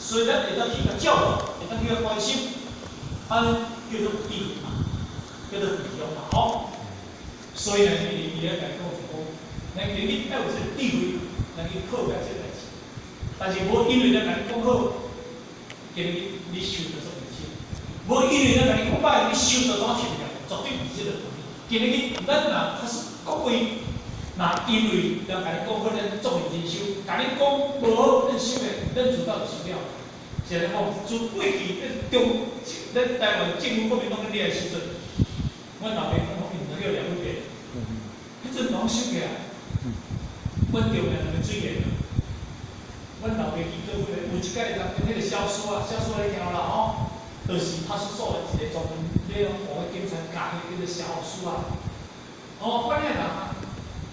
所以咱會當去共照顧，會當去共關心，按呢叫做智慧嘛，叫做培養嘛，吼。所以呢，伊咧共講是講，咱今日愛有這個智慧來去破解這個代誌。但是無因為咱共你講好，今日你受著做毋少；無因為咱共你講歹，你受著怎沉了，絕對毋是這個道理。今日咱若確實各位，若因為人共你講好，咱做認真修；共你講無好，咱修的，咱自到就修了。是按呢講，自過去咱中，咱台灣政府國民黨咧掠的時陣，阮老爸講講，伊毋知叫掠幾遍，彼陣攏收起來，阮著命兩個水源。阮老爸去做迄個，有一擺當中彼個小蘇啊，小蘇你聽啦吼，就是派出所的一個專門咧予警察教彼個叫做小蘇啊。哦，阮遐人啊，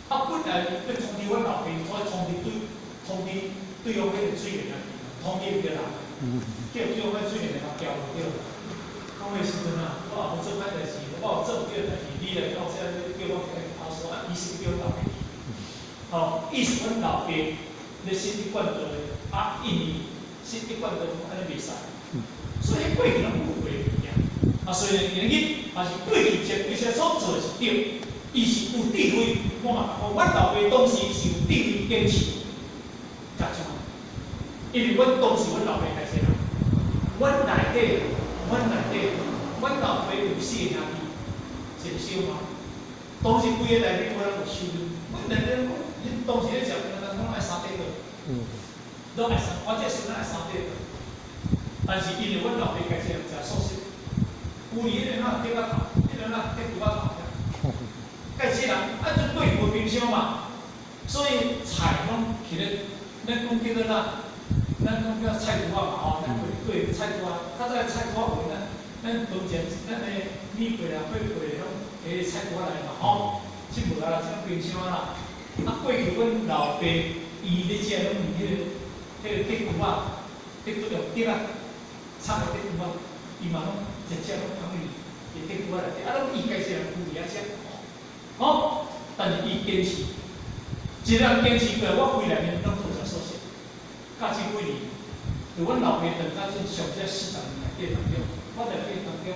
啊本來欲通知阮老爸，所以通知對通知對方彼個水源啊，通知毋著人，叫對方彼水源來共調對。講彼時陣啊，我也無做歹代誌，我有做毋對的代誌，你來到遮叫我來投訴啊，伊是叫阮老爸去。吼，意思阮老爸咧信一貫道的，啊，因為信一貫道按呢袂使，所以過去攏誤會物件。啊，所以呢，今日也是過去前一些所做的是對，伊是有智慧，我嘛講，阮老爸當時是有智慧堅持，甲怎？因為阮當時阮老爸開始人，阮內底，阮內底，阮老爸有四個兄弟，一個小媽，當時規个內底無人有收入，阮內底講，恁當時咧食，人攏愛三短頓，攏愛三，我這時陣愛三短頓。但是因為阮老爸家己人食素食，舊年彼個哪竹仔頭，彼個哪竹仔頭遐，家己人啊，陣過去無冰箱嘛，所以菜攏去咧，咱講叫做哪？咱講叫菜脯仔嘛吼，咱過過菜脯仔，較早菜脯仔有咱咱當前咱的米粿啊、粿粿攏加菜脯仔來嘛吼，這無啊啦，這冰箱啦。啊，過去阮老爸伊咧食攏用彼個竹龜仔，竹用竹仔插的竹龜仔，伊嘛攏一隻攏放去佇竹龜仔內底，啊，攏伊家己人舊遐食，吼。但是伊堅持，一個人堅持過來，我規內面攏做食素食。到這幾年，就阮老爸轉到這上這40年內底當中，我內底當中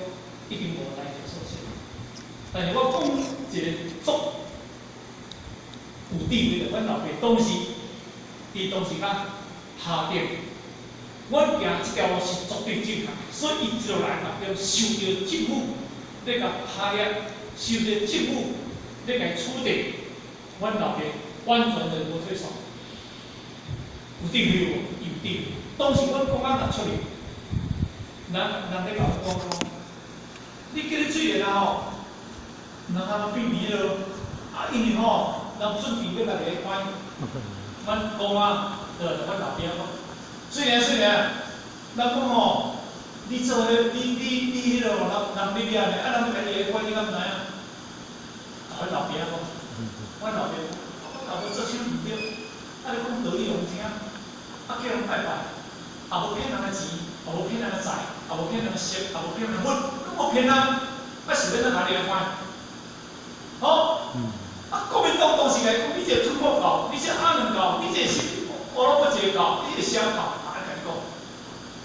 已經無來食素食。但是我講一個足有智慧的，阮老爸當時，伊當時較下定，阮行這條路是絕對正確，所以伊一路來當中受著政府咧共打壓，受著政府咧共取締，阮老爸完全就無退縮。有智慧無？有智慧。當時阮公安若出去，人人咧共我講講，你叫咧水源啊吼，人通變味咯，啊因為吼，人準備欲共你關，阮公啊，就阮老爸講，水源水源，人講吼，你做彼，你你你彼落人人欲掠呢，啊人欲共你關，你敢毋知影？阮老爸講，阮老爸，阮老爸做啥物毋對？啊！你講道理予人聽，啊叫人拜拜，也無騙人的錢，也無騙人的財，也無騙人的色，也無騙人的物，攏無騙人，啊是欲按怎共你來關？吼！啊國民黨當時來講，你這個土木教，你這個阿倫教，你這個是胡蘿蔔一個教，你這個啥教？啊，共你講。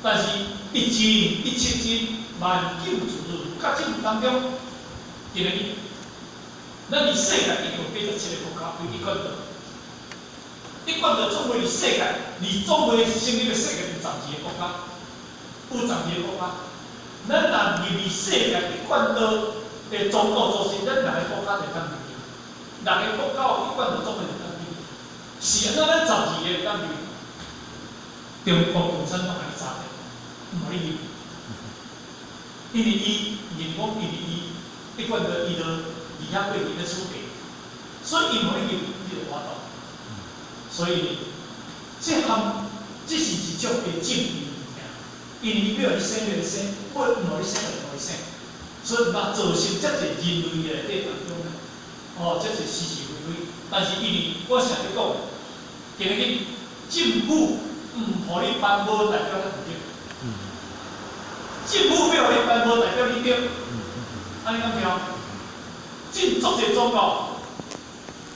但是，一真一切真，萬境自如，甲這當中，今日，咱佇世界一共87個國家有一貫道。一貫道總會佇世界，佇總會成立的世界有十二個國家，有十二個國家。咱若入去世界一貫道的宗教組織，咱六个國家就會當入去。六個國家有一貫道總會就當入去。是按怎咱十二個會當入去？中國共產黨共你查著，毋予你入。因為伊認講，因為伊一貫道伊就佇遐過去咧取締，所以伊毋予你入，你就無法度。所以，這項這是一種的政治物件，因為伊欲予你生就予你生，欲毋予你生就毋予你生，所以嘛造成遮濟人類的內底當中呢，哦，遮濟是是非非。但是因為我成日講，今日政府毋予你辦，無代表咱毋對。政府欲予你辦，無代表你對。按呢敢對？進足濟宗教，